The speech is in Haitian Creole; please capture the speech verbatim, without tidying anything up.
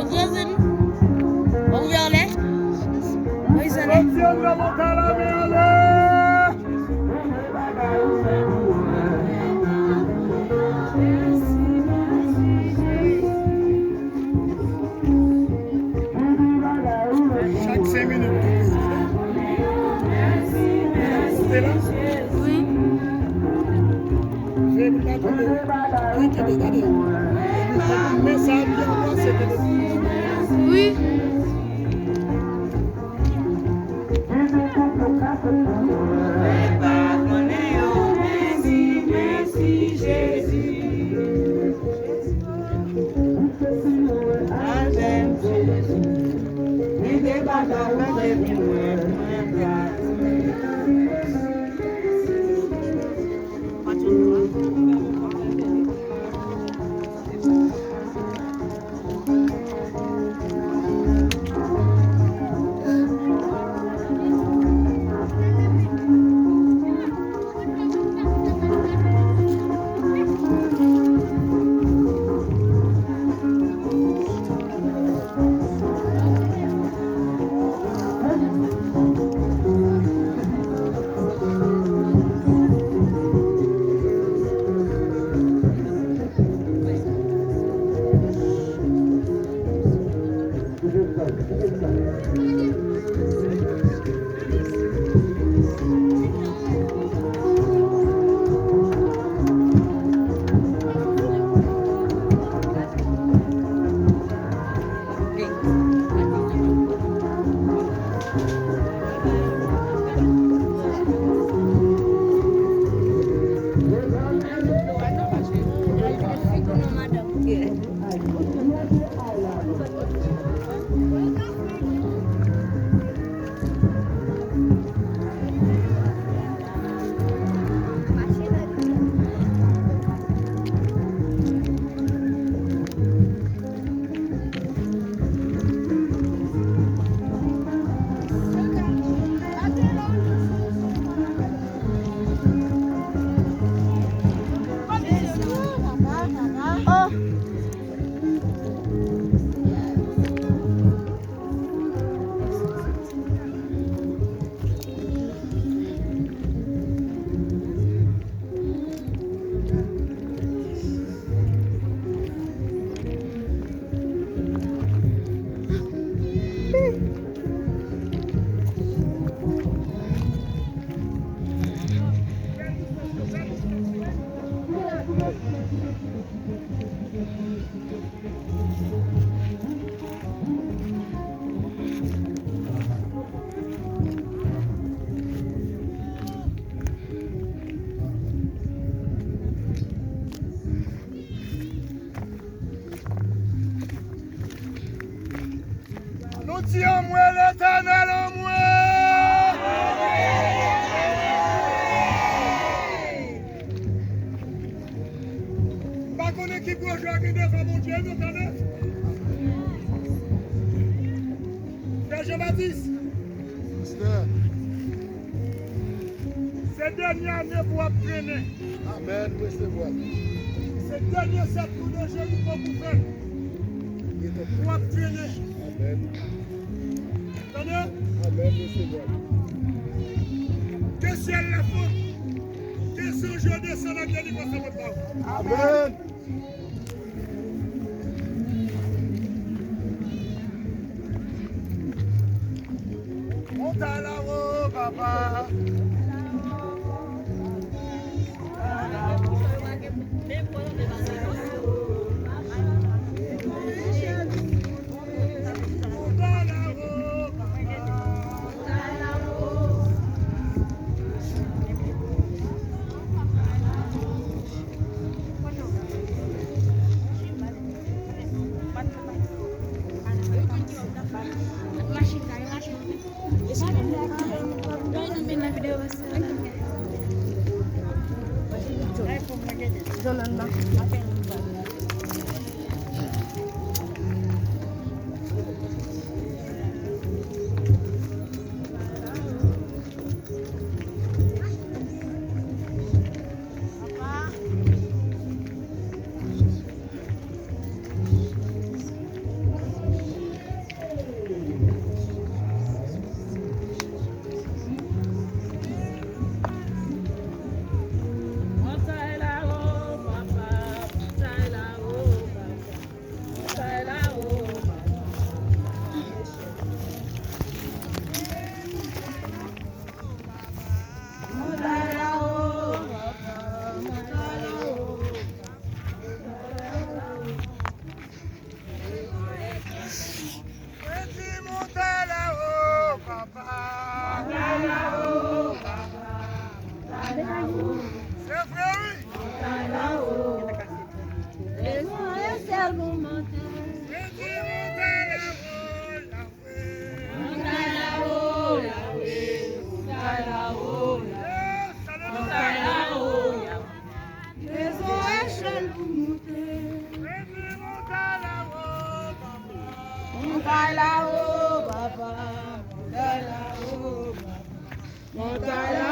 Ou koze nou? Ou anlè? Moyiz anlè? Chak senk minit, tou peye. Chak kote la. Wi. Veye pou l pa tonbe. Wi, kenbe, gade. Men sa a byen bwase, kenbe. Wi. Mwen pa konnen yo, mèsi, mèsi, Jezi. Avèk Jezi, gen de bagay ou te vin wè mwen pa. Nou di anmwe Letènèl, anmwe. M pa konnen ki gwo jwa gen devan Bondye, nou tande. Frè Jean Baptiste. Pastè. Se dènye ane pou w ap trennen. Amèn, resevwa. Se dènye sèt kou de Jeriko pou fè. Pou w ap trennen. Amèn. Tande? Amèn, resevwa. Ke syèl la fon. Ke zanj yo desann ak delivrans nan kont pa w. Amèn. Monta la wo, papa. Montay la o papa, montay la o papa, montay la